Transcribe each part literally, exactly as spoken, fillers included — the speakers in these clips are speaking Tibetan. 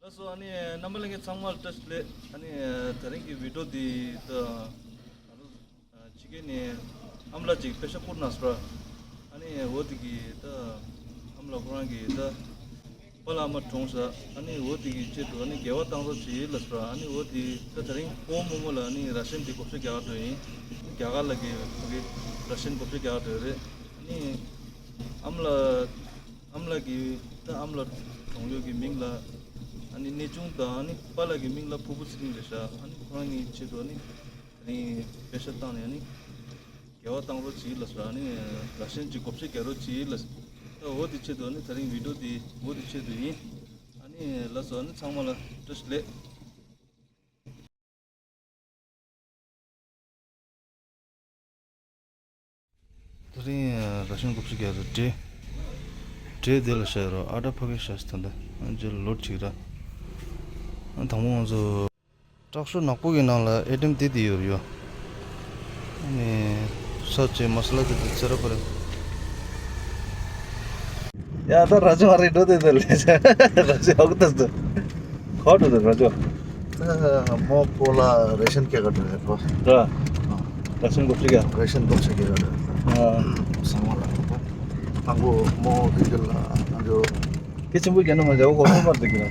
ལགས་སོ། ཨ་ནི་རྣམ་པ་ལྷན་རྒྱས་ཚང་མར་བཀྲ་ཤིས་བདེ་ལེགས། ཨ་ནི་དེ་རིང་གི་བི་ཌིའོ་འདི་ད་ང་ཚོ་ཕྱི་རྒྱལ་ནས་ཨ་མ་ལགས་ཅིག་པེ་ཤ་བསྐུར་གནང་སོང་ར། ཨ་ནི་འོ་དེ་གི་ད་ཨ་མ་ལགས་ཁོ་རང་གི་ད་པཱ་ལགས་ཨ་མ་གྲོངས་ས། ཨ་ནི་འོ་དེ་གི་ཆེད་དུ་ཨ་ནི་འགལ་བ་བཏང་རོགས་བྱེད་ལབ་སོང་ར། ཨ་ནི་འོ་དེ་ད་དེ་རིང་ཕོ་བོ་མོ་མོ་ལ་ཨ་ནི་ར་ཤན་དེ་བགོ་བཤའ་རྒྱག་ག་འགྲོ་ཡིན། རྒྱ་གར་ལ་གི་ཕ་གི་ར་ཤན་བགོ་བཤའ་རྒྱག་ག་འགྲོ་ཡོད་རེད། ཨ་ནི་ཨ་མ་ལགས་ཨ་མ་ལགས་ཀྱི་ད་ཨ་མ་ལགས་གྲོངས་ཡོད་ཀྱི་མིང་ལ་ཨ་ནི་གནས་ཆུང་དང་ཨ་ནི་པཱ་ལགས་ཀྱི་མིང་ལ་ཕུར་བུ་ཚེ་རིང་རེད་ཤག་ཨ་ནི་ཁོ་རང་གི་ཆེད་དུ་ཨ་ནི་ཨ་ནི་པེ་ཤ་བཏང་ནས་ཨ་ནི་འགལ་བ་བཏང་རོགས་གྱིས་ལབ་ཟེར། ཨ་ནི་ར་ཤན་གྱི་བགོ་བཤའ་རྒྱག་རོགས་གྱིས་ལབ་ཟེར། ད་འོ་དེ་ཆེད་དུ་ཨ་ནི་དེ་རིང་བི་ཌིའོ་དེ་འོ་དེ་ཆེད་དུ་ཡིན། ཨ་ནི་ལགས་སོ། ཨ་ནི་ཚང་མ་ལ་བཀྲ་ཤིས་བདེ་ལེགས། དེ་རིང་ར་ཤན་བགོ་བཤའ་རྒྱག་རེད་འདྲེ། འདྲེ་དེ་ལ་བཞག་ཡོད་རོ། ཨ་ཏྲ་ཕ་གི་བཞག་ད་ལྟ་ཨ་ཅེ་ལོད་བྱེད་ར། ཨ་དང་པོ་ང་ཚོ་དྲག་ཤོས་ནག་པོ་གི་ནང་ལ་ཨེ་ཏེམ་དེ་དེ་ཡོད་རེད་ཡོ། ཨ་ནི་ས་ཆེ་མ་ས་ལ་དེ་དེ་ཚེ་ར་པ་རེད། ཡ་ད་ར་ཇོ་ཨ་རེ་འགྲོ་དེ་དེ་ལས་ར་ཇོ་ཨོ་ད་དེ་ཁོ་འགྲོ་དེ་ར་ཇོ། ད་མོ་པོ་ལ་རེ་ཤན་སྐྱེ་ག་འགྲོ་ཡ་ཁོ། ར་ར་ཤན་གོ་ཤི་ག་རེ་ཤན་གོ་ཤི་ག་ར་ཨ་སང་བ་ལ་ཁོ། དང་པོ་མོ་དེ་འདི་ལ་ང་ཚོ་སྐད་ཆེན་པོ་རྒྱག་ན་མ་བྱའོ་གོ་མོ་མར་དེ་གི་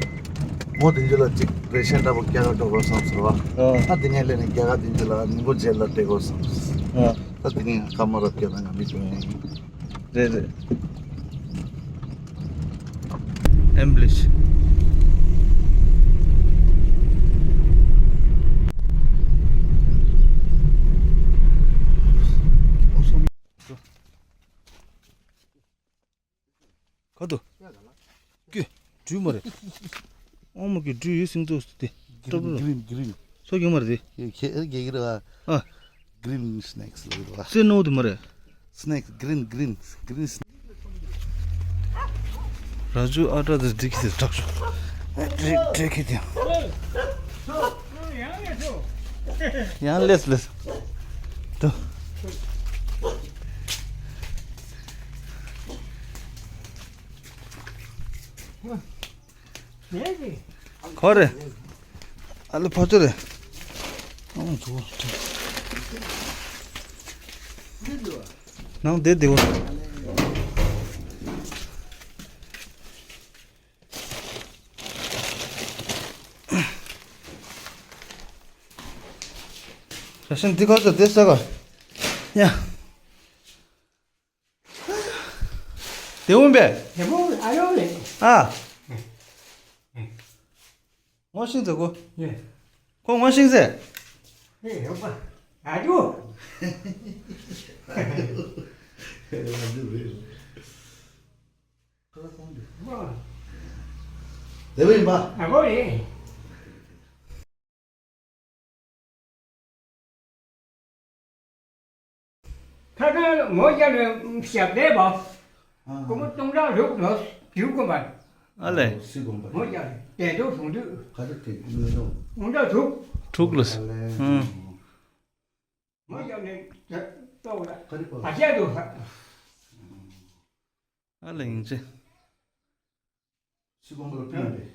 མོ་དེ་འདི་ལ་ཅིག་རེ་ཤན་འདྲ་པོ་སྐྱེ་ག་འགྲོ་དགོས་བསམ་སོང་བ། ཨ་དེ་ནས་ལས་ནས་སྐྱེ་ག་དེ་འདི་ལ་མི་མགོ་རྗེས་ལ་སྤྲད་དགོས་བསམ། ཨ་ད་དེ་ནས་ཁ་མ་རབ་སྐྱེ་ན་ང་མི་བྱུང་། རེད་རེད། ཨེམ་བྷི་ལེ་ཇི། ག་དུ། ཀྱེ། འགྲུལ་མ་རེད། ཨོ་མ་ཀྱི་འགྲུལ་ཡོད་སྲིང་ཏོག་སྟེ། ཏོབ་རུ། གི་རིན་གི་རིན། སོ་གྱོང་མ་རེད་དེ། ཡེ་ཁེ་ཨེ་གེ་གི་ར། ཨ། གི་རིན་སི་ནེག་སི་ལ་ར། སེ་ནོ་དུ་མ་རེད། སི་ནེག་སི་གི་རིན་གི་རིན་གི་རིན་སི་ནེག་སི། ར་ཇུ་ཨ་ཏྲ་དེ་འགྲིག་གི་དེ་དྲག་ཤོ། འགྲིག་འགྲིག་གི་དེ། ཡང་ལེས་ལེས། དུ། ཁོ་རེ། ཨ་ལེ་ཕོ་ཚོད་རེ། ཨང་ཚོ། ནང་བསྡད་བསྡད་བ། ར་ཤན་འདི་ཁ་ཚོ་བསྡད་ས་ག་ཡ། དེ་འོང་པས། དེ་མོ་ཨ་ཡོང་ལེ། ཨ། ངོ་ཤེས་ཚེ་ཁོ། ཡེ། ཁོ་ངོ་ཤེས་ཚེ། ཡེ་ཡོད་པ། ཨ་ཇུ། དེ་བས་ཡིན་པ། ཨ་གོ་ཡེ། ཁ་སང་ངོ་རྒྱབ་ནས་ཞབས་བརྟན་པ། ཨ། སྐུ་ངོ་སྟོང་ཕྲག་དྲུག་ལོ་དུས་དགོན་པ། ཨ་ལས། སྲིད་དགོན་པ། ངོ་རྒྱབ་ནས་དེ་དུ་བྱུང་དུས། ག་རེ་དེ་དུས་ལོ། སྟོང་ཕྲག་དྲུག་དྲུག་ལོ། ཨ་ལས། ཨང་། ངོ་རྒྱབ་ནས་ལྟོགས་ལ། ག་རེ་པ། བ་ཤ་དུ། ཨ་ལས་ཡིན་ཅི། སྲིད་དགོན་པ་ལ་ཕུལ་བས།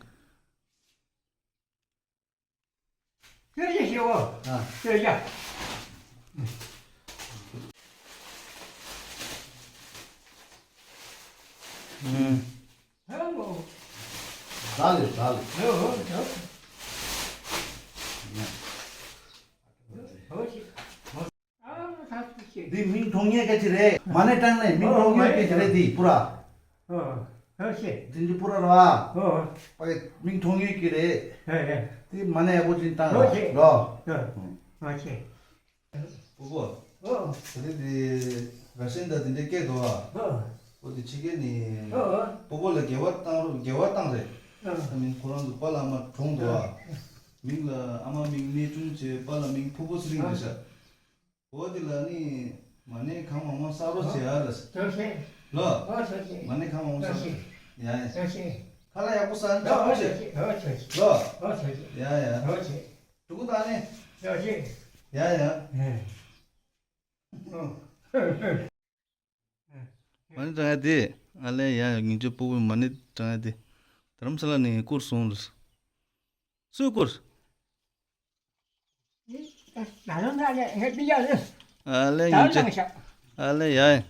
ཤོད་ཤོད་ཤོད། ཨ། ཤོད་ཤོད། ཨུམ། ཧ་ལོ། ད་ལེ་ད་ལེ། ཧོ་ཧོ་ཧོ། འདི་མིང་ཐོག་ཉེས་སྐད་ཆ་རེད། མ་ཎི་བགྲངས་ནས་མིང་ཐོག་ཉེས་སྐད་ཆ་རེད་འདི་པུ་ར། ཨོ། ཨོ་ཤེ། འདི་འདི་པུ་ར་ར། ཨོ། པ་གི་མིང་ཐོག་ཉེས་ཀྱི་རེད། ཨེ་ཨེ། འདི་མ་ཎི་ཡག་པོ་ཅིག་བཏང་ར། ཨོ་ཤེ། རོ། ཨོ། ཨོ་ཤེ། པོ་པོ། ཨོ། ད་དེ་དེ་ར་ཤན་ད་དེ་འདྲ་སྐད་དོ་ཨ། ཨོ། འོ་དེ་ཕྱི་རྒྱལ་ནི། ཨོ་ཨོ། པོ་པོ་ལ་འགལ་བ་བཏང་རོགས་འགལ་བ་བཏང་རེད། ཨོ། ད་མིན་ཁོ་རང་ཚོ་པཱ་ལགས་ཨ་མ་གྲོངས་འདུག་ཨ། མིང་ལ་ཨ་མ་མིང་གནས་ཆུང་བྱས་པཱ་ལགས་མིང་ཕུར་བུ་ཚེ་རིང་རེད་ཤག་འོ་དེ་ལ་ནི་མ་ཎི་གང་མང་མང་བསགས་རོགས་བྱེད་ཨ་ལ། ཨོ་ཤེ། ལོ། ཨོ་ཤེ་ཤེ། མ་ཎི་གང་མང་མང་ཨོ་ཤེ། བསགས། ཡ་ཡ། ཨོ་ཤེ། ཁ་ལག་ཡག་པོ་ཟ་ཨོ་ཨོ་ཤེ་ཤེ། ཨོ་ཤེ་ཤེ། ལོ། ཨོ་ཤེ་ཤེ། ཡ་ཡ། ཨོ་ཤེ། ཕྲུ་གུ་དང་ནི། ཨོ་ཤེ། ཡ་ཡ། ཨེ། ཨོ། མ་ཎི་བགྲང་ཡ་དེ། ཨ་ལས་ཡ་ཡ་ངེད་ཚོའི་སྤུ་གུ་མ་ཎི་བགྲང་ཡ་དེ། དྷ་རམ་ས་ལ་ནས་བསྐུར་སོང་ལ། སུས་བསྐུར། ད་རུང་ད་ལས་ངས་མི་ཡག་རེད། ཨ་ལས་ད་ཡིན་ཅེ། རུང་ཤག་ཨ་ལས་ཡ་ཡིན།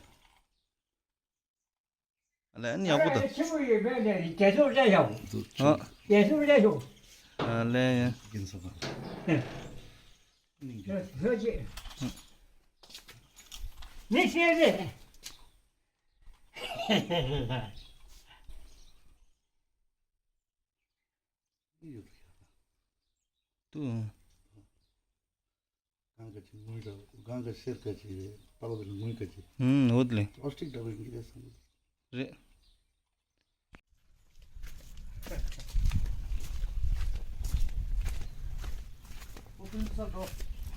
ཨ་ལས་ཨ་ནི་ཡག་པོ་ད། ཆེན་པོ་ཡོད་པས་ནས་རྒྱལ་ཚོགས་སླེབས་ཡོང་། ཨ། རྒྱལ་ཚོགས་སླེབས་ཡོང་། ཨ་ལས་ཡ། ལྷོད་ཅེས། མི་ཤེས་རེད། ཏུ། གང་ག་ཅི་མུན་ད་གང་ག་ཤེར་ག་ཅི་པར་དེ་ལ་མུན་ག་ཅི། ཨུམ་འོ་དེ་ལས། པ་ལ་སི་ཊིག་འདྲ་པོ་ཡིན་གྱི་རེད་བསམ་གྱི། རེད།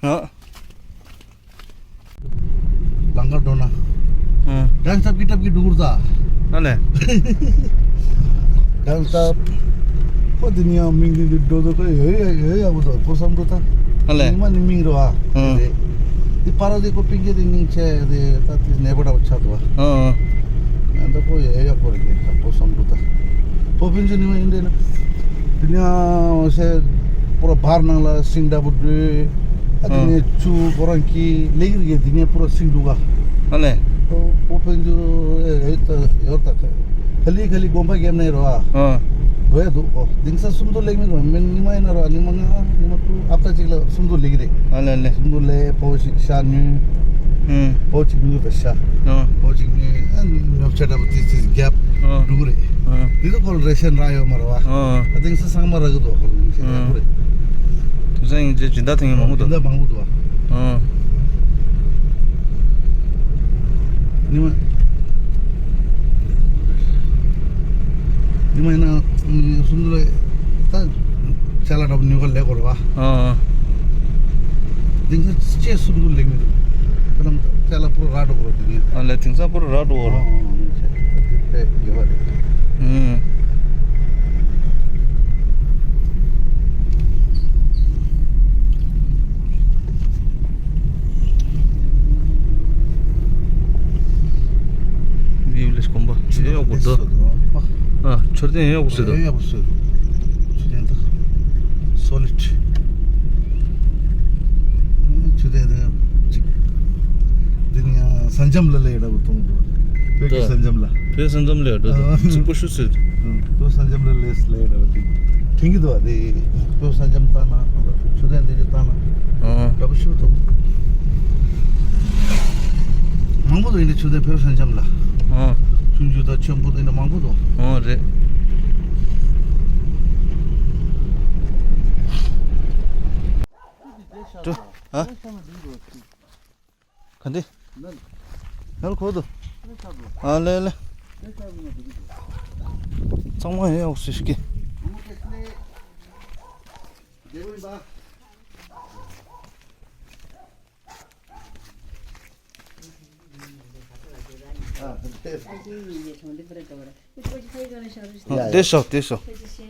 ཨ། ལང་ཀར་འགྲོ་ན། ཨ། གང་སྟབས་ཀྱི་སྟབས་ཀྱི་འགྲོ་གི་རེད་ད། ཨ་ལས། གང་སྟབས། ཁོ་དེ་ནི་ཡང་མིང་འདི་འདི་འགྲོ་དོ་ཁོ་ཡོད་ཡོད་ཡོད་ཡག་པོ་འདུག་ཁོ་བསམ་འགྲོ་ད། ཨ་ལས། ཉི་མ་ནི་མིང་རོ་ཨ། ཨ། དེ་འདི་པར་དེ་ཁོ་པིང་གེ་དེ་སྙིང་ཆེ་དེ་ད་དེ་ནད་པ་འདྲ་པོ་ཆགས་འདུག་ཨ། ཨ། ཨ་ད་ཁོ་ཡོད་ཡག་པོ་རེད་ད་ཁོ་བསམ་འགྲོ་ད། ཁོ་ཕན་ཚུན་ཉི་མ་ཡིན་དེ་ན། དེ་ནི་ཡང་སེ་པོ་ར་བར་ནང་ལ་སིང་འདྲ་པོ་འདྲ། ཨ་དེ་ནས་ཆུ་ཁོ་རང་གི་ལེགས་རིགས་དེ་ནས་པུ་ར་སིང་འདུག་ག་ཨ་ལས། ཨོ་པོ་ཕན་ཚུན་ཨེ་ཨེ་ད་ཡོར་ད་ཁ་ལི་ཁ་ལི་དགོན་པ་རྒྱབ་ནས་རོ་ཨ། ཨ། རོ་ཡ་འདུག་ཨོ་དེང་སང་སུམ་མདོ་ལེགས་མི་རོ་མིན་ཉི་མ་ཡིན་ན་རོ་ཨ་ཉི་མ་ང་ཉི་མ་དྲུག་ཨབ་ད་ཅིག་ལ་སུམ་མདོ་ལེགས་རེད། ཨ་ལས་ལས། སུམ་མདོ་ལས་པོ་ཞིག་ཤ་ཉུ། ཨུམ། པོ་ཅིག་ཉུ་ད་ཤ། ཨ། པོ་ཅིག་ཉུ་ཨ་ཉོབ་ཆ་འདྲ་པོ་ཏིས་ཏིས་རྒྱབ། ཨ། འགྲོ་གི་རེད། ཨ། དེ་ཚོ་ཁོ་ལ་རེ་ཤན་རག་ཡོད་མ་རེད་བ། ཨ། ཨ་དེང་སང་ཚང་མ་རག་གི་འདུག་ཁོ་ལ་རེ་ཤན་རག་གི་རེད། དེང་སང་ཡིན་ཚེ་སྦྱིན་བདག་ཐེངས་མང་པོ་འདུག་སྦྱིན་བདག་མང་པོ་འདུག་བ། ཨ། ཉི་མ། ཉི་མ་ཡིན་ན་སུམ་མདོ་ལ་ད་ཅ་ལག་འདྲ་པོ་ཉོ་ག་ལས་དགོས་རེད་བ། ཨ། དེང་སང་ཅེས་སུམ་མདོ་ལེགས་མི་འདུག་ཁ་ལམ་ཅ་ལག་པུ་ར་རག་འགྲོ་གི་རེད་དེ་ནས། ཨ་ལས་དེང་སང་པུ་ར་རག་འགྲོ་གི་རེད། ཨ་ཨ་ཨ་དེ་དཔེ་དགེ་བ་རེད། ཨུམ། ཝིའུ་ལེ་དགོན་པ་ཡོད་ཡོད་པོ་འདུག་ཨ་མཆོད་རྟེན་ཡོད་ཡོད་པོ་ཟེར་འདུག་ཡོད་ཡོད་པོ་ཟེར་འདུག་མཆོད་རྟེན་དང་། སོ་ལིཌ། མཆོད་རྟེན་དང་གཅིག་འདི་ནི་ཡང་ས་འཇམ་ལ་ལས་འདྲ་པོ་གཏོང་འདུག་བོད་ཀྱི་ད་ས་འཇམ་ལ། བོད་ས་འཇམ་ལ་འདྲ་འདུག་ཨ། ཚིག་པོ་ཤུ་ཟེར། ཨ། བོད་ས་འཇམ་ལ་ལས་ལས་འདྲ་པོ་དེ་དྲན་གྱི་འདུག་བ་དེ། བོད་ས་འཇམ་ལྟ་ན་མཆོད་རྟེན་དེ་ཚོ་ལྟ་ན་ཨ། འདྲ་པོ་ཤུ་འདུག་མང་པོ་འདུག་ཡིན་ན་མཆོད་རྟེན་བོད་ས་འཇམ་ལ། ཨ། ཆུང་ཆུང་དང་ཆེན་པོ་དང་ཡིན་ན་མང་པོ་འདུག་ཨ་རེད། ཏུ། ཨ། ག་འདི། ནལ་ཁོ་དུ། ཨ་ལེ་ལེ། ཚང་མ་ཡོད་ཡོད་ཟེར་གི། བསྡད་ཤོག་བསྡད་ཤོག་བསྡད་ཤོག་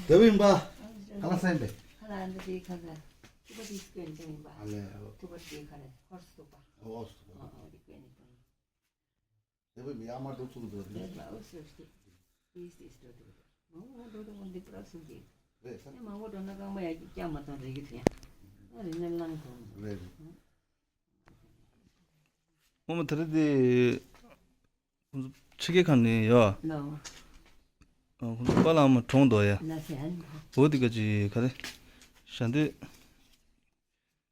དེ་བས་ཡིན་པ། ཁ་ལག་ཟ་ཡིན་པས། ཁ་ལག་འདི་དེའི་ཁ་ལག་ཐུག་པ་དེ་སྐྱོན་ཅན་ཡིན་པ། ཨ་ལས། ཐུག་པ་དེའི་ཁ་ལག་ཧོར་སུ་ཐུག་པ། ཨོ་སུ་ཐུག་པ། ཨོ་ཨོ་དེ་སྐྱོན་ཡིན་པ། དེ་བས་མི་ཨ་མ་འགྲོ་ཚུགས་འདུག་དེ། ལས་ལ་ཨོ་སུ་སྟེ། དེ་སྟེ་སྟེ་འགྲོ་འདུག་མང་པོ་འགྲོ་འདུག་འདི་པུ་ར་སུ་དེ། རེད་ས། ཨེ་མང་པོ་འགྲོ་ན་རྐང་པ་ཡ་སྐྱ་མ་ཐོན་རེ་གི་ཐུ་ཡ། ཨ་རེ་ནས་ལངས་ཐོན། རེད་རེད། ངོ་མ་དེ་རིང་དེ། ཁོང་ཚོ་ཕྱི་རྒྱལ་ཁམས་ནས་ཡོད། ལོ། ཨ། ཁོང་ཚོ་པཱ་ལགས་ཨ་མ་གྲོངས་འདུག་ཡ། ལ་སེ་ཨན། འོ་དེ་ག་ཅིག་ག་རེ། ཞལ་འདེབས།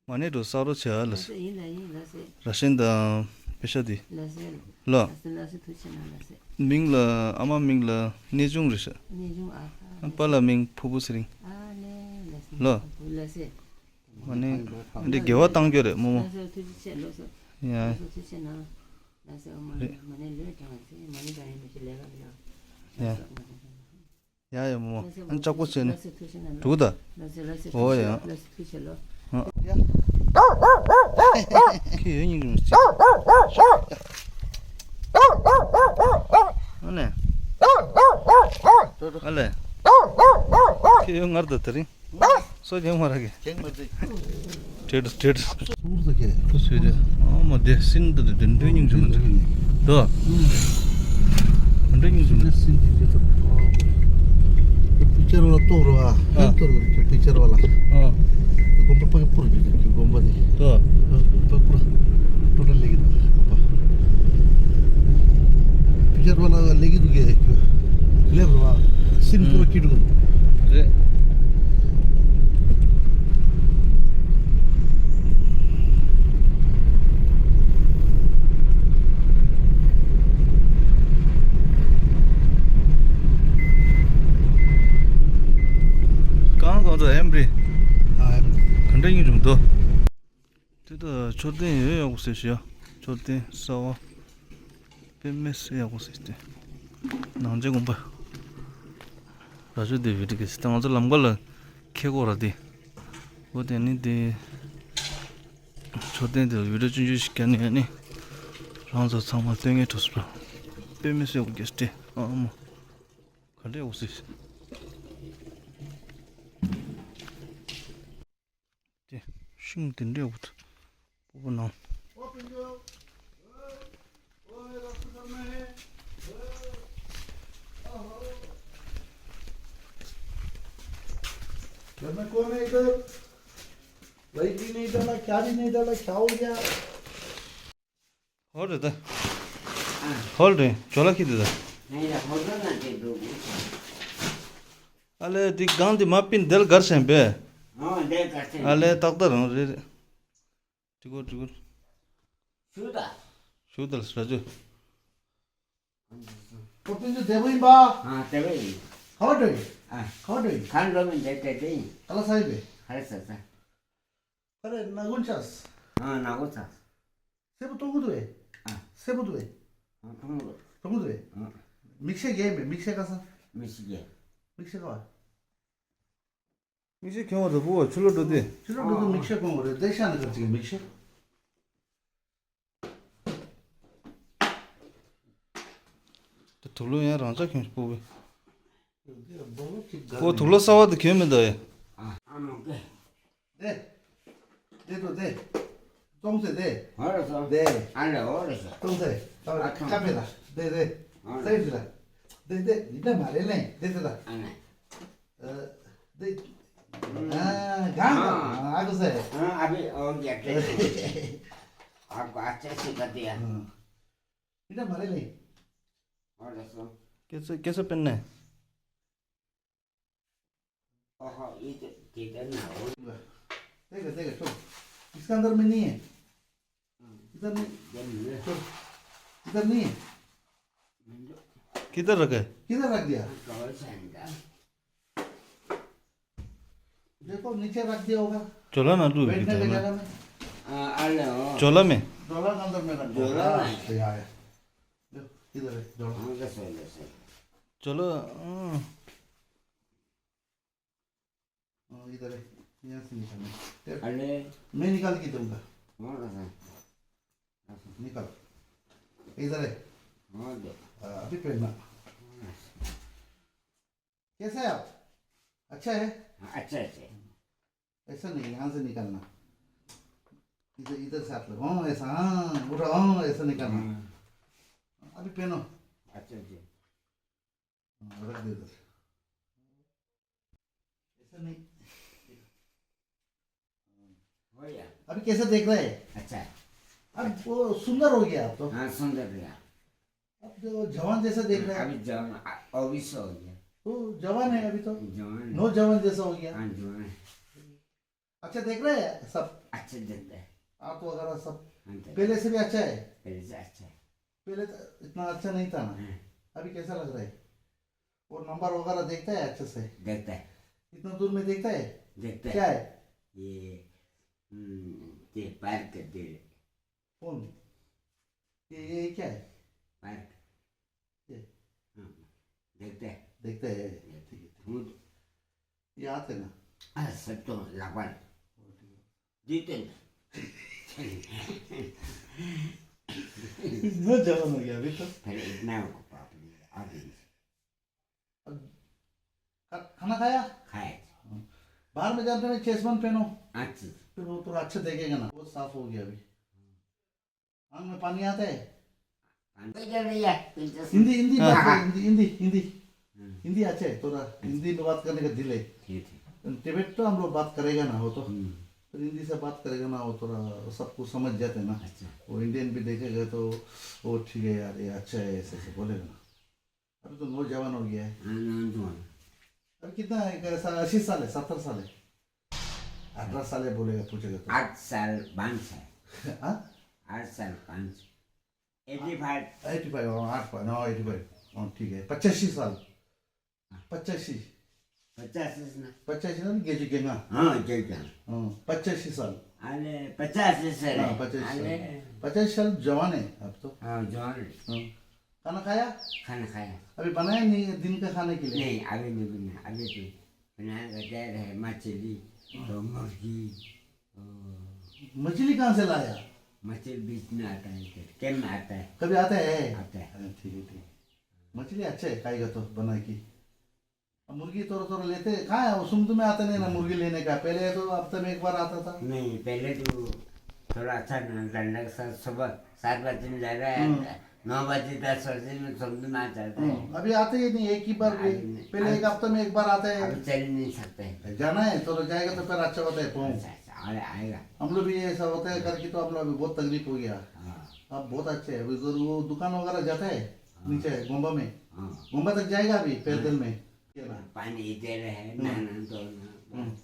མ་ཎི་འགྲོ་ས་རོ་བྱས་ཨ་ལ་ལ་སེ། སེ་ཡིན་ལ་ཡིན་ལ་སེ། ར་ཤན་དང་པེ་ཤ་དེ། ལ་སེ། ལ། ལ་སེ་ལ་སེ་ཐུགས་རྗེ་ཆེ་གནང་ལ་སེ། མིང་ལ་ཨ་མ་མིང་ལ་གནས་ཆུང་རེད་ཤག་གནས་ཆུང་ཨ་ཁ། པཱ་ལགས་མིང་ཕུར་བུ་ཚེ་རིང་། ཨ་ལེ་ལ་སེ། ལ། ཕུར་བུ་ལ་སེ། མ་ནི། འདི་དགེ་བ་བཏང་རྒྱུ་རེད་རྨོ་མོ། ལགས་སོ་ཐུགས་རྗེ་ཆེ་ལགས་སོ། ཡ། ལགས་སོ་ཐུགས་རྗེ་ཆེ་གནང་། ལགས་སོ་མ་ནི་མ་ནི་ལོས་ཀྱང་ཚེ་མ་ནི་ག་ཡིན་མི་ཤེས་ལས་ཀ་ལས། ཡ། ཡ་ཡ་རྨོ་མོ། ལགས་སོ་ཨ་ནི་ལྕགས་པོ་བྱས་ནས། ལགས་སོ་ཐུགས་རྗེ་ཆེ་གནང་། འགྲོ་གི་ད། ལགས་སོ་ལགས་སོ་ཨོ་ཡ། ལགས་སོ་ཐུགས་རྗེ་ཆེ་ལོ། ཨ། ཁྱེད་ཡོད་སྙིང་རུས་ཅིག་ཨ་ནི། ཨ་ལེ། ཁྱེད་ཡོད་ངར་ད་དེ་རིང་། སོ་ཁྱེད་མ་ར་གི། ཁྱེད་མ་ར་གི། ཁྲེད་ཁྲེད། སུར་ཟ་ཁྱེད། ཁུ་སུ་རེད། མ་དེ་སིན་དུ་དེ་དེ་འདྲའི་སྙིང་རྗེ་མི་འདུག་དོ། དེ་འདྲའི་སྙིང་རྗེ་མི་འདུག་སིན་དེ་དེ་ཚོ། པིག་ཅར་བ་ལ་གཏོར་རོ་ཨ། ཨ། གཏོར་རོ་པིག་ཅར་བ་ལ། ཨ། དགོན་པ་པགས་པུར་གྱི་དགོན་པ་དེ། དོ། པགས་པུར། པུར་ལེགས་འདུག་པ། པིག་ཅར་བ་ལ་ལེགས་འདུག་གས། ལེབ་རོ་ཨ། སིན་པུར་ཁྱི་འདུག་རེད། གང་གང་ཚོ་ཨེམ་རི། ཨ་ཨེམ་རི། ག་འདྲ་ཡིན་རུང་དོ། དེ་ད་མཆོད་རྟེན་ཡོད་ཡག་པོ་ཟེར་ཞིག་མཆོད་རྟེན་གསར་བ། དཔེ་མི་སྲིད་ཡག་པོ་ཟེར་ཏེ། ནང་ཆེན་དགོན་པ། ར་ཅོ་དེ་བི་ཏི་གི་སི་ཏེ་ང་ཚོ་ལམ་ཁ་ལ་ཁེ་གོ་ར་དེ། འོ་དེ་ནི་དེ། མཆོད་རྟེན་དེ་བི་ཏི་ཆུང་ཆུང་ཞིག་བརྒྱབ་ནས་ནི། རང་ཚོ་ཚང་མ་སྟོན་ངེས་འགྲོ་སྲིད་པ། དཔེ་མི་སྲིད་ཡག་པོ་གི་སྟེ་ཨ་མོ། ག་འདྲ་ཡག་པོ་ཟེར། དེ་ཤིང་དེ་འདྲས་འུ་ཐུ་པོ་པོ་ནང་། घर में कौन है इधर? लाइट भी नहीं डाला, क्या भी नहीं डाला, क्या हो गया? ཧོལ་རེད་ད། ཧོལ་རེད་ཇོ་ལ་ཁི་དེ་ད། ཨ་ལེ་དེ་གང་དེ་མ་པིན་དེལ་གར་སེན་པས། ཨ་ལེ་ཏག་ཏག་རང་རེད་རེད། ཏི་གོ་ཏི་གོ། ཞུ་ད། ཞུ་ད་ལ་སྲ་ཇོ། ཁོ་པིན་ཇོ་དེ་བོ་ཡིན་པ། ཨ་དེ་བོ་ཡིན། ག་བ་འགྲོ་ཡིན། ཨ་ག་བ་འགྲོ་ཡིན། ག་འགྲོ་མིན་དེ་དེ་དེ་ཡིན། ག་ལ་ས་ཡིན་པས། ཧ་རེ་ས་ས། ཁ་རེ་ན་གུན་ཆགས། ཨ་ན་གུན་ཆགས། སེར་པོ་མཐོང་གི་འདུག་བས། ཨ་སེར་པོ་འདུག་བས། ཨ་མཐོང་གི་འདུག་མཐོང་གི་འདུག་བས། ཨ་མིག་ཤེལ་རྒྱན་མེད། མིག་ཤེལ་ག་ས། མིག་ཤེལ་རྒྱན། མིག་ཤེལ་ག་བ། མིག་ཤེལ་གྱོང་བ་རེད་པོ་བ་ཆུ་ལོ་འགྲོ་དུས། ཆུ་ལོ་འགྲོ་དུས་མིག་ཤེལ་གྱོང་བ་རེད་དེ་ཤ་ནི་ག་ཅིག་མིག་ཤེལ། དེ་དུག་ལོག་ཡང་རང་ཅག་གྱོང་སྤུ་གུ། ཁོ་དུག་ལོག་གསར་བ་དེ་གྱོན་མི་འདུག་ཨེ། ཨ་མ་ཀེ། དེ། དེ་ཏོ་དེ། ཙོང་ཚེ་དེ། ཧོ་རེ་སོ། དེ། ཨ་ལེ་ཧོ་རེ་སོ། ཙོང་ཚེ། ཨ་ཁམ། ཁ་ཕེ་ལ། དེ་དེ། ཨ་ལེ། ས་ཡི་ལ། དེ་དེ། ཡི་ད་མ་རེ་ལེ། དེ་དེ་ལ། ཨ་ལེ། ཨ། དེ། ཨ། གང་ག་ཨ་ཨ་ཁུ་སེ། ཨ་ཨ་བི་ཨོ་རྒྱ་ཏེ། ཨ་ཀ་ཨ་ཅེ་སི་ཀ་ཏི་ཡ། ཡི་ད་མ་རེ་ལེ། ཨོ་རེ་སོ། སྐད་ཆ་སྐད་ཆ་སྤེལ་ནས། ओहो, ये तो किधर ना हो। देखो, देखो, तो इसका अंदर में नहीं है। इधर नहीं। इधर नहीं है। तो इधर नहीं है। किधर रखा है? किधर रख दिया? कवर से अंदर। देखो, नीचे रख दिया होगा। झोला ना तू बैठने इधर का ना। जगह में। हाँ, आ लो। झोला में। झोला के अंदर में रख दो। झोला में। हाँ, ये आया। देखो, इधर है, झोला। हाँ, दस है, दस है। झोला, हाँ। हाँ, इधर है। यहाँ से निकालना है। अरे। मैं निकाल के दूंगा। हाँ, दस है। निकाल। इधर है। हाँ, दे। हाँ, अभी पहनना। कैसा है आप? अच्छा है? हाँ, अच्छा, अच्छा है। ऐसा नहीं, यहाँ से निकालना। इधर, इधर से आप लोग। हाँ, ऐसा, हाँ, उठो, हाँ, ऐसा निकालना। हाँ। अभी पहनो। अच्छा, अच्छा। हाँ, रख दे इधर। ऐसा नहीं। हो गया। अभी कैसा देख रहा है? अच्छा है। अब वो सुंदर हो गया आप तो। हाँ, सुंदर हो गया। अब जो जवान जैसा देख रहा है। अभी जवान, आ, obese हो गया। वो जवान है अभी तो। जवान है। नौजवान जैसा हो गया। हाँ, जवान है। अच्छा देख रहा है सब? अच्छा देख रहा है। आंख वगैरह सब हाँ, देख पहले से भी अच्छा है? पहले से अच्छा है। पहले तो इतना अच्छा नहीं था ना। हाँ। अभी कैसा लग रहा है? वो नंबर वगैरह देखता है अच्छे से? देखता है। इतना दूर में देखता है? देखता है। क्या है? ये, हम्म, ये पार्क दे। कौन? ये, ये क्या है? पार्क। ये? हाँ, देखता है। देखता है। ठीक है, ठीक है। हम्म। ये आते ना? हाँ, सब तो लगवा ले। जीते ना। इतना जवान हो गया अभी तो। फिर इतना को पाप नहीं, अभी नहीं। अब खा-, खाना खाया? खाया। हाँ। बाहर में जाते में चश्मा पहनो। अच्छा। फिर वो थोड़ा अच्छा देखेगा ना, वो साफ हो गया अभी। आंग में पानी आता है? पानी तो चल रही है, दिलचस्प। हिंदी, हिंदी बात हाँ। करें, हिंदी, हिंदी, हिंदी। हम्म। हिंदी अच्छा है, थोड़ा हिंदी में बात करने का दिल है। ठीक, ठीक। टिबेट तो हम लोग बात करेगा ना, वो तो। हम्म। फिर हिंदी से बात करेगा ना, वो थोड़ा सबको समझ जाते हैं ना। अच्छा। वो इंडियन भी देखेगा तो, "वो ठीक है यार, ये अच्छा है," ऐसे, ऐसे बोलेगा ना। अभी तो नौजवान हो गया है। हाँ, नौजवान। अभी कितना है, कैसा, अस्सी साल है, सत्तर साल है? अठारह साल है बोलेगा, पूछेगा तो। आठ साल पाँच है। हाँ? आठ साल पाँच। Eighty five. एटी फ़ाइव, हाँ, आठ पाँच, हाँ, एटी फ़ाइव। हाँ, ठीक है, पचासी साल। हाँ। पचासी। पचासी ना? पचासी ना, गेजु गेंगा। हाँ, गेजु गेंगा। हाँ, पचासी साल। अरे, पचासी साल हाँ, है। पचासी साल। अरे। पचासी साल जवान है अब तो। हाँ, जवान है। हाँ। खाना खाया? खाना खाया। अभी बनाया नहीं है दिन का खाने के लिए? नहीं, अभी नहीं बनाया। अभी तो बनाने का तैयार है, मछली, हाँ। तो मुर्गी, तो मछली कहाँ से लाया? मछली बीच में आता है इधर, कैंप में आता है। कभी आता है? आता है। हाँ, ठीक है, ठीक है। मछली अच्छा है, खाएगा तो बना के। अब मुर्गी थोड़ा, थोड़ा लेते हैं। कहाँ है वो? सुमदू में आता नहीं ना मुर्गी लेने का। पहले तो हफ्ते में एक बार आता था। नहीं, पहले तो थोड़ा अच्छा ना, ठंडा के साथ सुबह सात बजे में जा रहा है, हम्म। नौ बजे, दस बजे में समुद्र में आ जाता है। हम्म, अभी आते ही नहीं, एक ही बार भी। अभी नहीं। पहले एक अभी हफ्ते में एक बार आता है। अभी चल नहीं सकते। जाना है, थोड़ा जाएगा तो फिर अच्छा होता है, पहुंच। अच्छा, अच्छा, आए-, आएगा। हम लोग भी ऐसा होता है करके तो हम लोग भी बहुत तकलीफ हो गया। हाँ। अब बहुत अच्छे है। अभी उधर वो दुकान वगैरह जाता है, हाँ। नीचे है, गोंबा में। हाँ। गोंबा तक जाएगा अभी, पैदल हाँ। में। ये ना। पानी इधर है, हम्म। नहाना धोना। हम्म।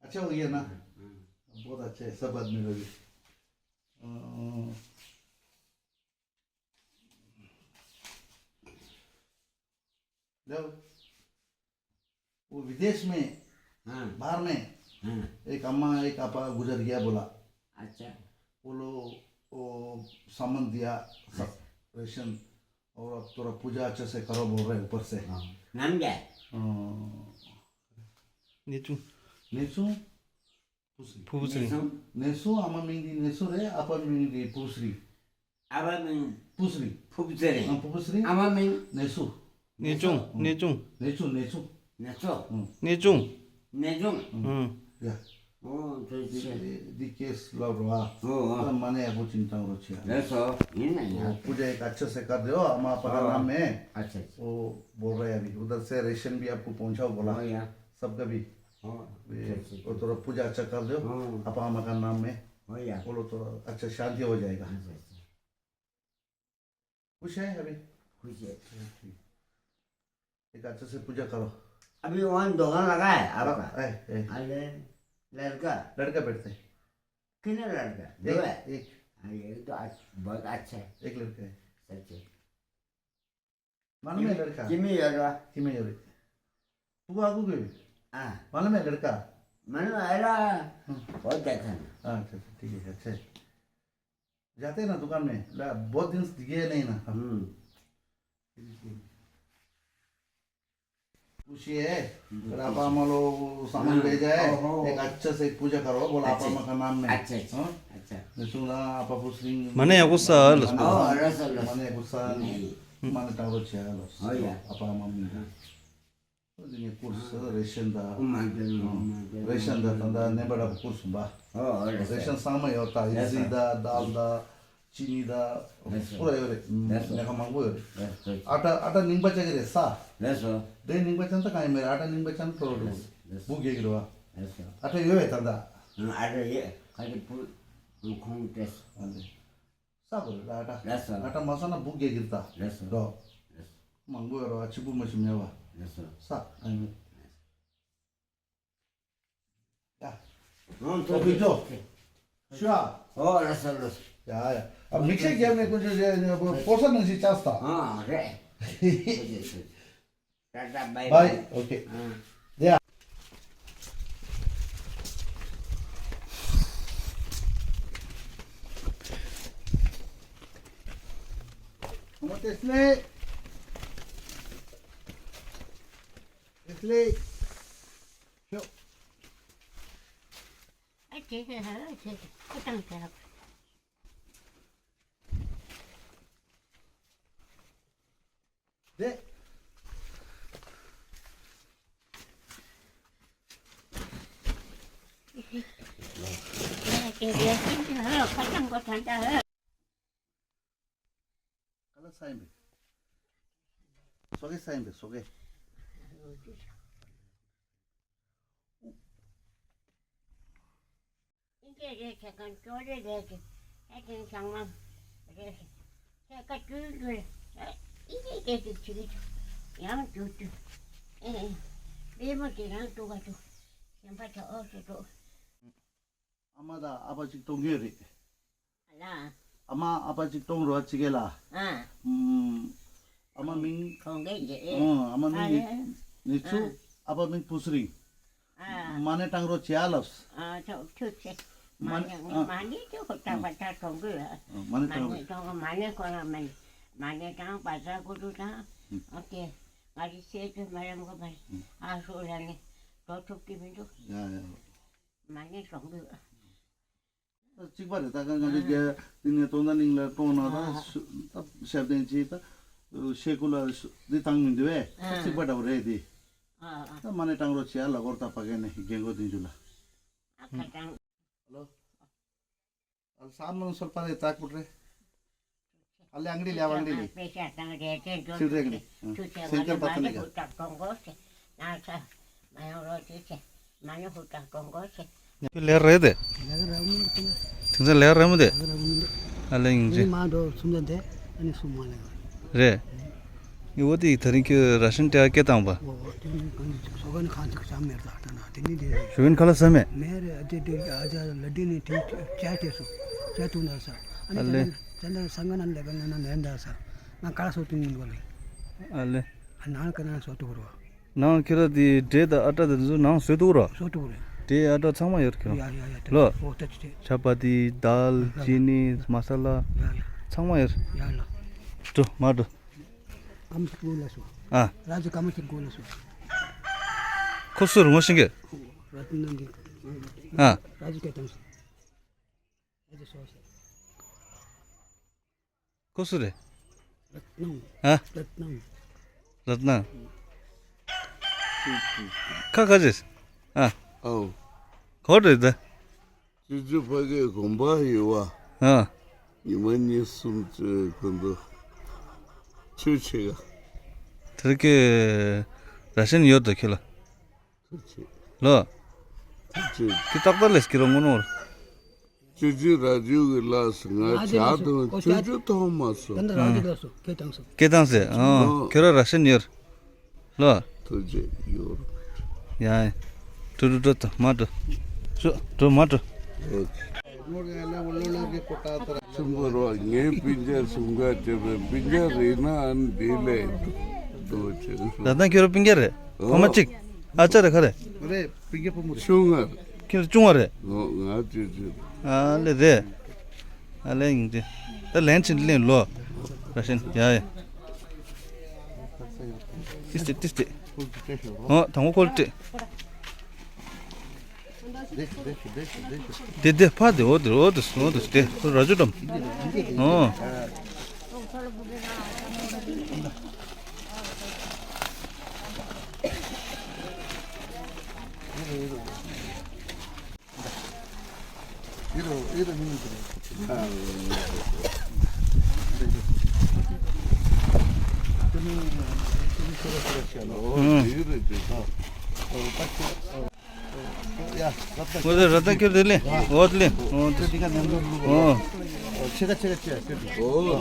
अच्छा हो गया ना? हाँ, हाँ। बहुत अच्छा है, सब आदमी लोग भी। अ, लो, वो विदेश में, हाँ। बाहर में, हाँ। एक अम्मा, एक आपा गुजर गया बोला। अच्छा। वो लोग, वो सामान दिया, सब अच्छा। राशन, और अब थोड़ा पूजा अच्छे से करो बोल रहे ऊपर से। हाँ। नाम क्या है? अ, नेचू। नेचू? ཕུབ་སྲིན། ཕུབ་སྲིན། ནེ་སུ། ནེ་སུ། ཨ་མ་མིང་འདི་ནེ་སུ་རེད། ཨ་ཕ་མིང་འདི་ཕུབ་སྲིན། ཨ་ཕ་མིང་ཕུབ་སྲིན། ཕུབ་སྲིན་རེད། ཨ། ཕུབ་སྲིན། ཨ་མ་མིང་ནེ་སུ། ནེ་ཆུང་། ཨ། ནེ་ཆུང་། ནེ་ཆུང་། ནེ་ཆུང་། ནེ་ཆུང་། ཨ། ནེ་ཆུང་། ནེ་ཆུང་། ཨ། ཡ། ཨོ་ཐུགས་རྗེ་ཆེ། འདི་ཀེས་ལབ་རོ་ཨ། ཨོ་ཨོ། ད་མ་ཎི་ཡག་པོ་ཅིག་བཏང་རོགས་བྱེད་ཨ། ལགས་སོ། ཡིན་ན་ཡང་། वो पूजा एक अच्छे से कर दो, अम्मा पापा का नाम में। अच्छा, अच्छा। वो बोल रहे हैं अभी, उधर से राशन भी आपको पहुंचाओ बोला। हाँ यार। सबका भी। हाँ। वे, अच्छा, अच्छा। वो थोड़ा पूजा अच्छा कर दो, हाँ। पापा अम्मा का नाम में। हाँ यार। बोलो तो अच्छा शांति हो जाएगा। अच्छा, अच्छा। खुश है अभी? खुश है। ठीक। एक अच्छे से पूजा करो। अभी वहाँ दुकान लगा है आपका? हाँ, है, है। अरे, लड़का? लड़का बैठते हैं। कितने लड़का? दो एक, है? एक। हाँ, ये तो अच्छ-, बहुत अच्छा है। एक लड़का है। सच है। मालूम है लड़का? किमी योरा। किमी योरे। पुआ को गई? हाँ। मालूम है लड़का? मालूम है रा। हम्म। बहुत देखा ना। हाँ, अच्छा, अच्छा, ठीक है, अच्छा है। जाते हैं ना दुकान में, ला, बहुत दिन से दिखे नहीं ना। हम्म। पूछिए, हम्म, फिर आप पूछिए। हम लोग सामान हाँ, भेजा है, ओहो। एक अच्छे से पूजा करो, बोला आप अच्छा। अम्मा का नाम में। अच्छा, अच्छा, हाँ? अच्छा। मैं सुना आप पूछ रही हैं। माने गुस्सा है, माने हाँ, रस, रस। माने गुस्सा नहीं। माने तारो छे, हाँ, या। आप अम्मा में। हाँ। ཁུར་སི་རེ་ཤན་ད། ཨོ་མ་དེ་ནོ་མ་དེ་རེ་ཤན་ད་ད་ད་ནེམ་པ་ད་ཁུར་སུམ་པ། ཨོ་ཨོ་རེ་རེ་ཤན་ཚང་མ་ཡོད་ད། ཡི་ཟི་ད་དཱལ་ད་ཅི་ནི་ད་པུ་ར་ཡོད་རེད། ཉ་ཁ་མང་པོ་ཡོད་རེད། ཨ་ཏ་ཨ་ཏ་རྙིང་པ་ཅག་གི་རེད་ས། དེ་རྙིང་པ་ཅན་ད་གང་ཡིན་མེད། ཨ་ཏ་རྙིང་པ་ཅན་ཏོ་རོ་རུ་བུ་གེ་གི་རེད་བ། ཨ་ཏ་ཡོད་རེད་ད་ད། ཨ་ཏ་ཡོད་ཁ་གི་བུ་ཁོང་ཏེ། ས་གོ་རེ་ལ་ཨ་ཏ། ལ་ས། ཨ་ཏ་མ་ས་ན་བུ་གེ་གི་རེད་ད། ལ་ས། རོ། ལ་ས། མང་པོ་ཡོད་རོ། ཨ་ཆི་བུ་མ་ཆི་མེད་བ། ལ་ས། ས་ཨ་ནི། ཡ། ཨང་ཐོ་ཨོ་བི་ཇོ། ཤུ་ཨ། ཨོ་ལ་ས་ལ་ས། ཡ་ཡ། ཨ་མིག་ཤེལ་རྒྱབ་ནས་ཀུན་སྤྱོད་བྱས་ནས་པོ་ས་ནང་ཞིག་བཅག་སྟ། ཨ་རེད། ཊ་ཊ་བྷའི་བྷའི། ཨོ་ཁེ། ཨ། ཡ། ཨ་མ་ཏེ་སི་ལེ། ཏེ་སི་ལེ། ཤོ། ཨ་ཅེ་ཧེ་ཧ་ཅེ་ཨ་ཏང་ཏེ་ཧ། དེ། ཁ་སང་གོ་ཐང་ད། ས་ཡིན་པས། སོ་གེ་ས་ཡིན་པས་སོ་གེ། ཨིན་ཇི་རེད་ཟེར་མཁན་ཅོ་རེ་རེད་ཟེར། ཨེ་ཅན་ཤང་མ་རེད་ཟེར། ཨེ་ཀ་ཅུན་ཅུན། ཨེ་ཨིན་ཇི་སྐད་ཅིག་བྱེད་ཀྱི་འདུག་ཡང་ཅུ་ཅུ། ཨེ་ཨེ། པད་མ་དེ་རང་འདུག་ག་འདུག་གཞན་པ་ཆ་ཨོ་སི་འགྲོ། ཨ་མ་དང་ཨ་ཕ་གཅིག་གཏོང་གི་ཡོད་རེད། ཨ་ལ། ཨ་མ་ཨ་ཕ་གཅིག་གཏོང་རོགས་གཅིག་གེ་ལ། ཨ། ཨམ། ཨ་མ་མིང་། གོང་གེ་ཡེ། ཨ། ཨ་མ་མིང་ཨ་ནི། ནི་ཚུ། ཨ། ཨ་ཕ་མིང་བུ་སུ་རིང་། ཨ། མ་ཎི་བགྲང་རོགས་བྱེད་ཨ་ལབས། ཨ། ཐུགས་ཆེ། མ་ཎི། མ་ཎི་ཨ། མ་ཎི་ཅོ་ཁོ་ཏག་པ་ཏག་གཏོང་གི་ཡོད། ཨ། མ་ཎི་བགྲང་རོགས། མ་ཎི་གཏོང་གི་མ་ཎི་ཁོ་རང་མ་ཎི། མ་ཎི་བགྲང་བ་ས་གུ་རུ་དང་། ཨ་ཀེ། ང་རི་སེ་ཏུ་མ་རམ་གོ་པ་རི། ཨ་ཧྲུ་ལ་ནི། འགྲོ་ཐུབ་ཀྱི་མི་འདུག་ཡ་ཡ། མ་ཎི་གཏོང་གི་ཡོད། གཅིག་པ་རེད། ད་ག་ང་ཚོ་རྒྱ་འདི་ནས་སྟོང་ད་གླིང་ལ་གཏོང་ན་ད་ཨ། སུ་ད་ཞབས་བརྟན་ཅིག་ད་ཤེ་ཀུ་ལ་སུ་འདི་བཏང་མི་འདུག་བས། ཨ། གཅིག་པ་འདྲ་བོ་རེད་འདི། ཨ་ཨ། ད་མ་ཎི་བགྲང་རོགས་བྱེད་ཨ་ལ་སྐོར་ད་ཕ་གི་ནས་རྒན་གོག་དེ་ཚོ་ལ། ཨ་ཁ་བྱང་། ཧ་ལོ། ཨ་ལ་སམ་ནང་སོལ་པ་རེ་ཙག་པུ་རེ། ཨ་ལེ་ཨང་རི་ལེ་ཨང་རི་ལེ། སིལ་རེ་ཨང་རི། སེང་གེ་པ་ཏི་ནི་གི། ཁྱོད་ལས་རེད་དེ། དེང་སང་ལས་རེད་མོ་དེ། ཨ་ལེ་ཡིན་གྱི། རེད། ངས་འོ་དེ་ད་རིང་ཁྱོད་ར་ཤན་སྤྲད་སྐད་བཏང་པ། ཞུ་ཡིན་ཁ་ལ་ཟ་མེད། ཨ་ལེ། ཨ་ལེ། ནང་ཁྱེད་ར་དེ་འབྲས་དང་ཨ་ཊ་དང་དེ་ཚོ་ནང་བཟོས་འདུག་ར། བཟོས་འདུག་རེད། འབྲས་ཨ་ཊ་ཚང་མ་ཡོད་ཁྱེད་རང་། ཡ་ཡ་ཡ། ལོ། ཨོ་ཏ་ཅི་ཏེ། ཆ་པ་ཏི་དཱལ་ཡ་ཡ། ཅི་ནི་མ་ས་ལ། ཡ་ཡ། ཚང་མ་ཡོད། ཡ་ལ། འགྲོ་མ་འགྲོ། ཀམ་སྐུ་ལ་སོ། ཨ། ར་ཇི་ཀམ་སྐུ་ལ་སོ། ཁོ་སུ་རུང་བ་ཤིང་གི། ར་ཏི་ན་འདི། ཨ། ར་ཇི་སྐད་བཏང་སོ། ར་ཇི་སོ་སོ། ཁོ་སུ་རེད། རཏྣམ། ཨ། རཏྣམ། རཏྣམ། ཁ་ཁ་ཅེས། ཨ། ཨོ། གོ་རེད་ད། ཅི་ཅི་ཕ་གི་དགོན་པ་ཡོད་བ། ཨ། ཉི་མ་གཉིས་གསུམ་ཅི་ཁོ་འདུག་ཆོས་ཆེ་ག་དེར་ཀེ་ར་ཤན་ཡོད་དོ་ཁྱེད་ལ། ཐུགས་རྗེ་ཆེ། ལོ། ཐུགས་རྗེ་ཆེ། ཀི་ཏག་ཏག་ལས་ཀི་རོ་ངོ་ནོར། ཅུ་ཅུ་ར་ཇུ་གི་ལགས་སུ་ང་ཇ་དང་ཅུ་ཅུ་མཐོང་མ་སོང་། ད་རང་ཅི་ལགས་སུ་སྐད་བཏང་སོང་། སྐད་བཏང་ཟེར། ཨོ། ཨོ། ཁྱོད་ར་ར་ཤན་ཡོད། ལོ། ཐུགས་རྗེ་ཡོད། ཡ། འགྲོ་འགྲོ་འགྲོ་ད་མ་འགྲོ། ཤོ་འགྲོ་མ་འགྲོ། ཨོ། ཚུམ་བུ་རོ་ངའི་སྤུན་ཀྱག་གསུམ་ཀ་བྱས་པའི་སྤུན་ཀྱག་རེད་ན་ཨ་ནི་འདི་ལས་འདུག་ཅེས། ད་ལྟ་ཁྱོད་ར་སྤུན་ཀྱག་རེད། ཨོ། ཕ་མ་གཅིག་ཨ་ཅག་རེད་ཁ་རེད། རེད་སྤུན་ཀྱག་ཕོ་མོ་རེད། ཆུང་ང་རེད། ཁྱོད་ཆུང་བ་རེད། ཨོ་ང་ཅི་ཅི། ཨ་ལེ་རེད། ཨ་ལེ་ཡིན་ཏེ། ད་ལན་ཆེན་ལེན་ལོ། ར་ཤན་ཡ་ཡ། ཏིས་ཏི་ཏིས་ཏི། ཨོ་དང་པོ་ཁོལ་ཏི། དེ་དེ་ཕ་དེ་འོ་དེ་འོ་དེ་འོ་དེ་དེ་ར་ཇུ་དམ། ཨོ། ཁྱེར་དེ་ལེ། འོ་དེ་ལེ། འོ་དེ། འོ། ཆེ་ག་ཆེ་ག་ཆེ་ག་ཆེ་ག། འོ།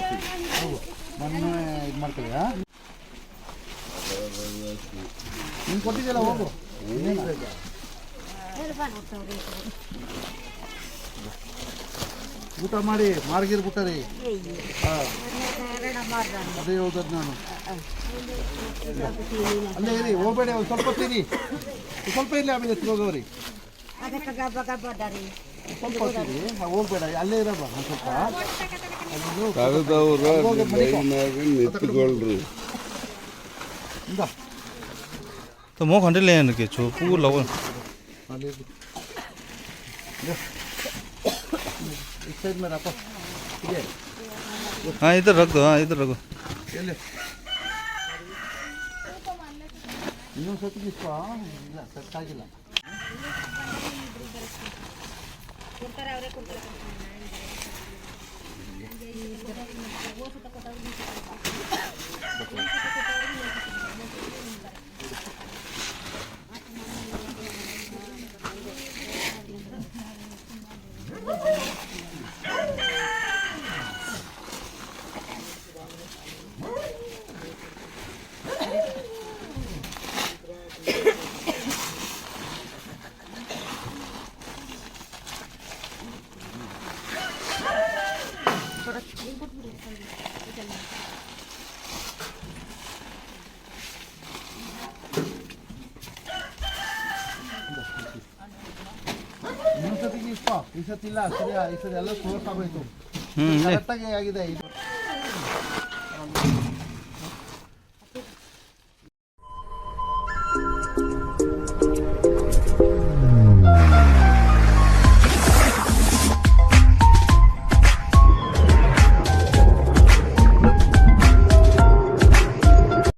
མར་ག་ཡ། ཡིན་ཀོ་ཏི་ཇེ་ལ་འོ་གོ། ᱵᱩᱴᱟ ᱢᱟᱨᱮ, ᱢᱟᱨᱜᱮᱨ ᱵᱩᱴᱟ ᱨᱮ᱾ ᱦᱮᱸ᱾ ᱟᱫᱮ ᱚᱫᱟᱨ ᱱᱟᱱᱚ᱾ ᱟᱞᱮ ᱨᱮ, ᱚᱵᱮᱲᱮ, ᱥᱚᱞᱯᱚ ᱛᱤᱨᱤ᱾ ᱥᱚᱞᱯᱚ ᱤᱞᱮ ᱟᱵᱮ ᱛᱨᱚ ᱫᱚᱨᱤ᱾ ᱟᱫᱮ ᱠᱟᱜᱟ ᱵᱟᱜᱟ ᱵᱟᱰᱟᱨᱤ᱾ ᱥᱚᱞᱯᱚ ᱛᱤᱨᱤ, ᱦᱟ, ᱚᱵᱮᱲᱟ, ᱟᱞᱮ ᱨᱟ ᱵᱟ, ᱦᱟ, ᱥᱚᱞᱯᱟ᱾ ᱛᱟᱨᱮ ᱫᱟᱣ ᱨᱟ, ᱞᱟᱹᱭ ᱱᱟ ᱨᱮ, ᱱᱤᱛ ᱜᱚᱞ ᱨᱮ᱾ ᱫᱟ᱾ तो मुंह खंडे ले आने के छो, पूरा लगो। एक साइड में रखो। ठीक है। हाँ, इधर रख दो, हाँ, इधर रखो। ये ले। यूं से तो किसको, हाँ, ला, सरका के ला। कुरकुरा और कुरकुरा। वो से तो पता नहीं। Isa tila, isa tila, isa tila, so sabe tu. Hmm, ne. Kata ke agi dai.